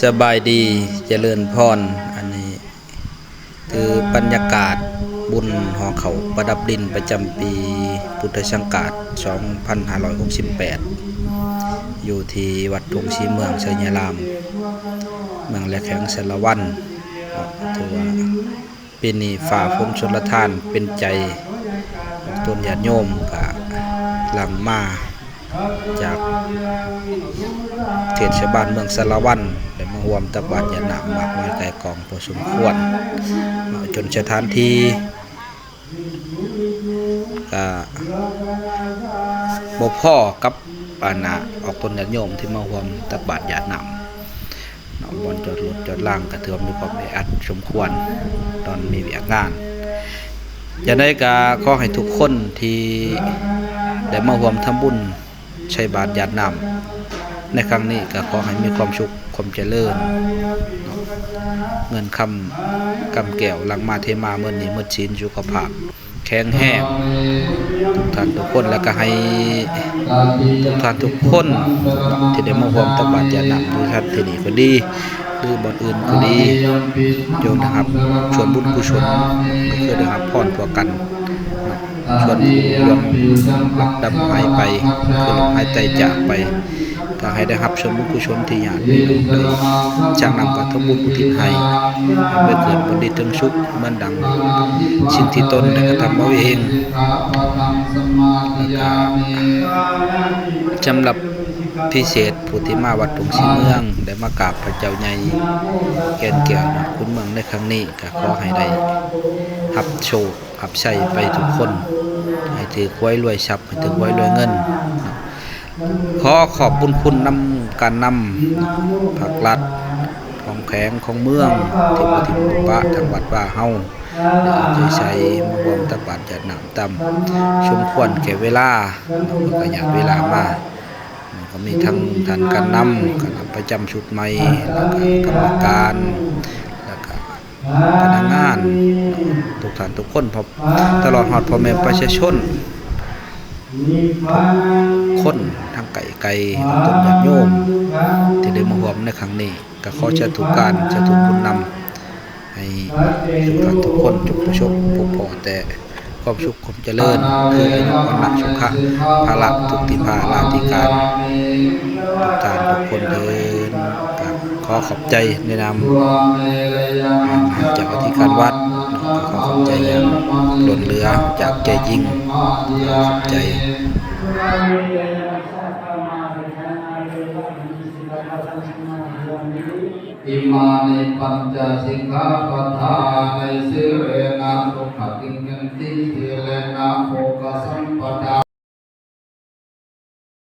ສະບາຍດີ ຈະເລີນພອນ. ອັນນີ້ຄືບັນຍາກາດບຸນຫໍເຂົ້າປະດັບດິນປະຈຳປີພຸດທະສັງກາດສອງພັນຫ້າຮ້ອຍຫົກສິບແປດ ຢູ່ທີ່ວັດທົ່ງສີເມືອງ ໄຊຍະລາມ ເມືອງ ແລະ ແຂວງສາລະວັນເນາະ. ຖືວ່າ ປີນີ້ຟ້າຝົນຊົນລະທານເປັນໃຈ ອອກຕົນຍາດໂຍມກະຫຼັ່ງມາຈາກເທດສະບານເມືອງສາລະວັນ ໄດ້ມາຮ່ວມຕັກບາດຢາດນ້ຳມາກມາຍກ່າຍກອງພໍສົມຄວນ ຈົນສະຖານທີ່ກະບໍ່ພໍກັບ ອັນນ່າ ອອກຕົນຍາດໂຍມທີ່ມາຮ່ວມຕັກບາດຢາດນ້ຳເນາະ. ບ່ອນຈອດລົດຈອດລາງກະຖືວ່າມີຄວາມແອອັດສົມຄວນ ຕອນມີວຽກງານ. ຈັ່ງໃດກະຂໍໃຫ້ທຸກຄົນທີ່ໄດ້ມາຮ່ວມທຳບຸນໃສ່ບາດຢາດນ້ຳໃນຄັ້ງນີ້ ກະຂໍໃຫ້ມີຄວາມສຸກຄວາມຈະເລີນເນາະ, ເງິນຄຳກຳແກ້ວຫຼັ່ງມາເທມາ ເໝິດໜີ້ເໝິດສິນ ສຸຂະພາບ ແຂງແຮງທຸກທ່ານທຸກຄົນ ແລ້ວກະໃຫ້ທຸກທ່ານທຸກຄົນທີ່ໄດ້ມາຮ່ວມຕັກບາດຢາດນ້ຳຢູ່ສະຖານທີ່ນີ້ກໍດີ ຫຼືບ່ອນອື່ນກໍດີ ຈົ່ງໄດ້ຮັບສ່ວນບຸນກຸສົນ ກໍຄືໄດ້ຮັບພອນທົ່ວກັນເນາະ. ສ່ວນຜູ້ລ່ວງລັບດຳຫາຍໄປ ຄືລົມຫາຍໄຕຈາກໄປ ກໍໃຫ້ໄດ້ຮັບສ່ວນບຸນກຸສົນທີ່ຍາດໂຍມໄດ້ສ້າງນຳກະທຳບຸນອຸທິດໃຫ້ ໃຫ້ໄປເກີດບັນດີເຖິງສຸກ ເໝືອນດັ່ງສິ່ງທີ່ຕົນໄດ້ກະທຳເອົາເອງ. ແລ້ວກະສຳລັບພິເສດ ຜູ້ທີ່ມາວັດທົ່ງສີເມືອງ ໄດ້ມາກາບພະເຈົ້າໃຫຍ່ແກ່ນແກ້ວຍອດຂຸນເມືອງໃນຄັ້ງນີ້ ກະຂໍໃຫ້ໄດ້ຮັບໂຊກ ຮັບໄຊໄປທຸກຄົນ ໃຫ້ຖືກຫວຍລວຍຊັບ ໃຫ້ຖືກຫວຍລວຍເງິນ. ຂໍຂອບບຸນຄຸນນຳການນຳພາກລັດ ຂອງແຂວງຂອງເມືອງ ທີ່ບໍ່ຖິ້ມບໍ່ປະທາງວັດວາເຮົາ ໄດ້ເອົາໃຈໃສ່ມາຮ່ວມຕັກບາດຢາດນ້ຳຕາມສົມຄວນແກ່ເວລາເນາະ ເພິ່ນກະຍາດເວລາມາ. ກະມີທັງທ່ານການນຳ ຄະນະປະຈຳຊຸດໃໝ່ ແລ້ວກະກຳມະການ ແລ້ວກະ ພະນັກງານ ທຸກທ່ານທຸກຄົນ ຕະຫຼອດຮອດພໍ່ແມ່ປະຊາຊົນທຸກຄົນ ທັງໃກ້ໄກ ອອກຕົນຍາດໂຍມ ທີ່ໄດ້ມາຮ່ວມໃນຄັ້ງນີ້ ກະຂໍສາທຸການ ສາທຸບຸນນຳ ໃຫ້ທຸກທ່ານທຸກຄົນ ຈົ່ງປະສົບພົບພໍ້ແຕ່ຄວາມສຸກ ຄວາມຈະເລີນ ຄືອາຍຸ ວັນນະ ສຸຂະ ພະລະ ທຸກທິພາລາທິການ ທຸກທ່ານທຸກຄົນເທີ້ນ. ກະຂໍຂອບໃຈໃນນາມເຈົ້າອະທິການວັດເນາະ, ກະຂໍຂອບໃຈຢ່າງລົ້ນເຫຼືອຈາກໃຈຈິງ. ຂອບໃຈ. ອິມານິ ປັນຈະ ສິກຂາປະທານິ ສີເລນະ ສຸຂະຕິງ ຍັນຕິ ສີເລນະ ໂພກະ ສຳປະດາ.